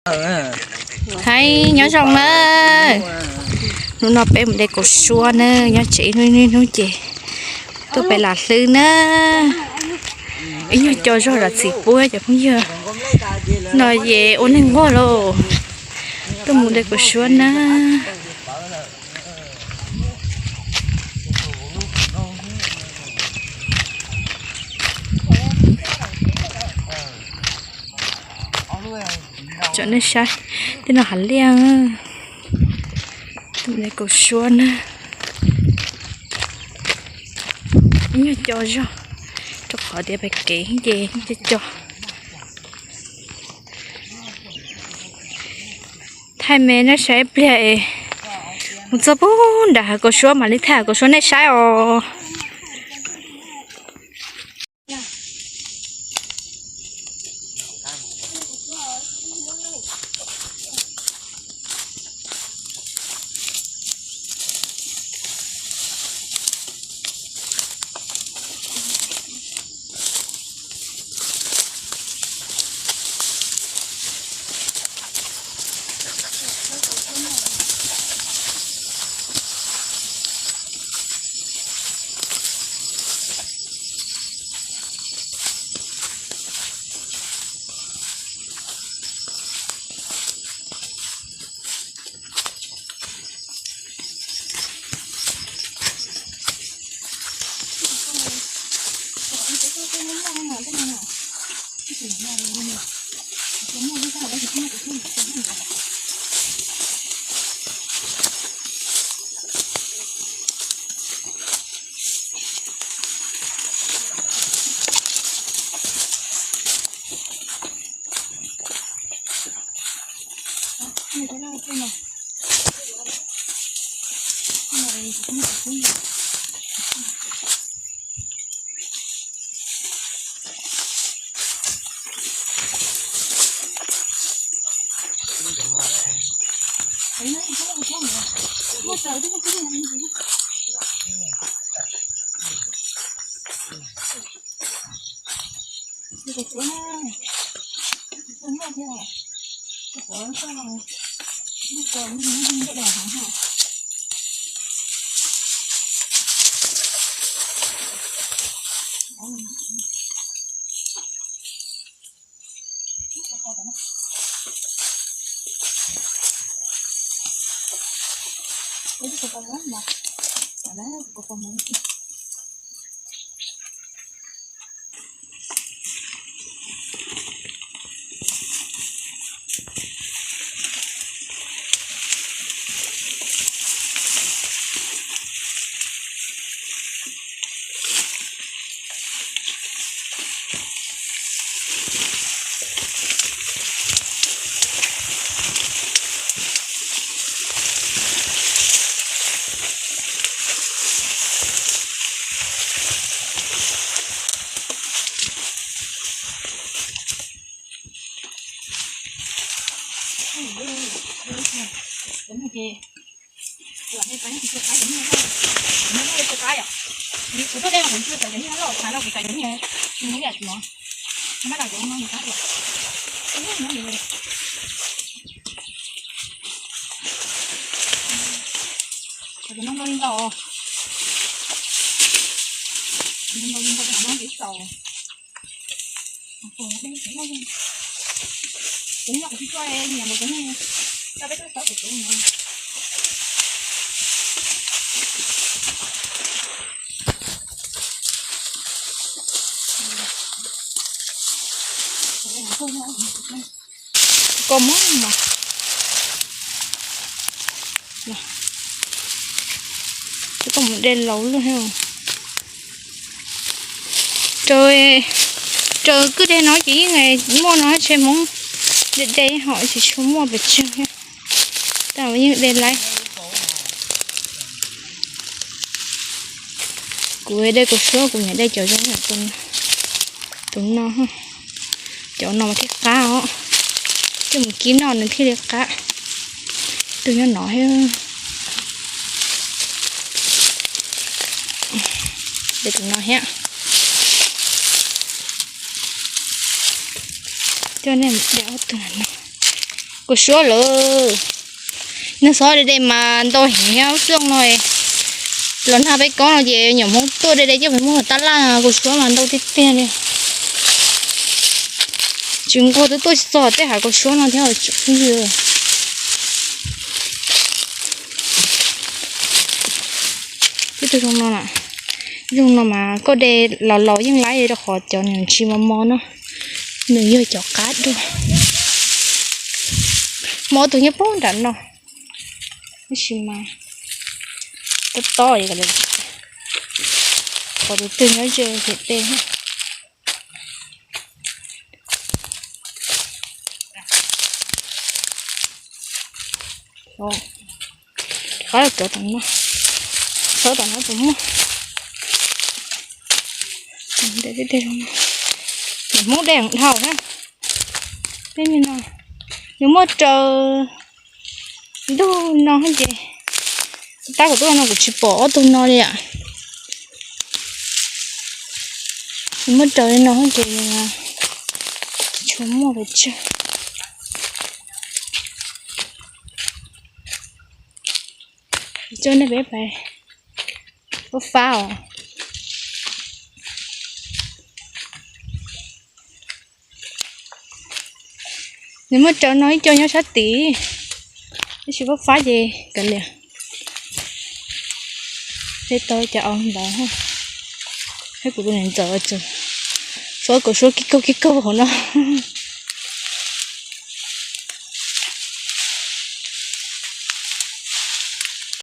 Hais nyob zoo na. Hnub no peb mus de kaus suab na, nyob tsev ib hnub ib hnub ces tuaj pem lam hlwb na. Ib nyuag co zog zam txim pub cov phooj ywg. No ces ua neeg nquag lauj, tuaj mus de kaus suab na. Tsom nej saib, tej no hav liaj, kaus suab na. Ib nyuag co zog, rau qhov tias pem kev ces co co. Thaij me nej saib ib pliag es mus txog puag nram hav kaus suab mam li thaij hav kaus suab nej saib os. Koj muab mas. Koj mus de laus lawm. Raws, raws kwj deg no ces yeej muaj no, tsheb Hmoob de de ho tsis tshua muaj pes tsawg thiab. Tab yeej de laib. Kuv de kaus suab kuv nyiam de cov zoo yam tus no, cov no mas thiaj qab os. Coj mus kib noj nws thiaj li qab. Tus nyob no thiab. De tus no thiab. Coj nej mus de ob tug no. Kua suab lawm. Nag xob de de mas ntau heev thiab xwb no. Los nag peb koob no ces nyuam Hmoob tuaj de de coj pem muag tab laj, kua suab mas ntau tiag tiag li. Tsis nquag twb tuaj tsis txog tej hav kua suab no thiab phooj ywg. Ib tug zoo no, zoo no mas koj de los laus yeej laib rau qhov cov nws ntsis mos mos no, nws yog cov qab dua. Muaj ob tug nyob puag nram no, tab sis mas tob tob, qhov tus twg nyob ze pem tej. Rov qab los cov tom no, xob tom no puas muaj. Nws Hmoob de dhau na. Tej no nws muaj raws ntug no ces, tab kuv tuaj no kuv tsis pom ob tug no li. Nws muaj raws li no ces tsis tshua muaj pes tsawg. Coj nej peb pais fab fab os. Nws muaj raws no ib co nyob sab tid, tab sis fab fab ces kav liam. Tej tau cov au ntawd, thiab kuv tus niam ntxawm txhob kom suab kib kaug kib kaug hauv no.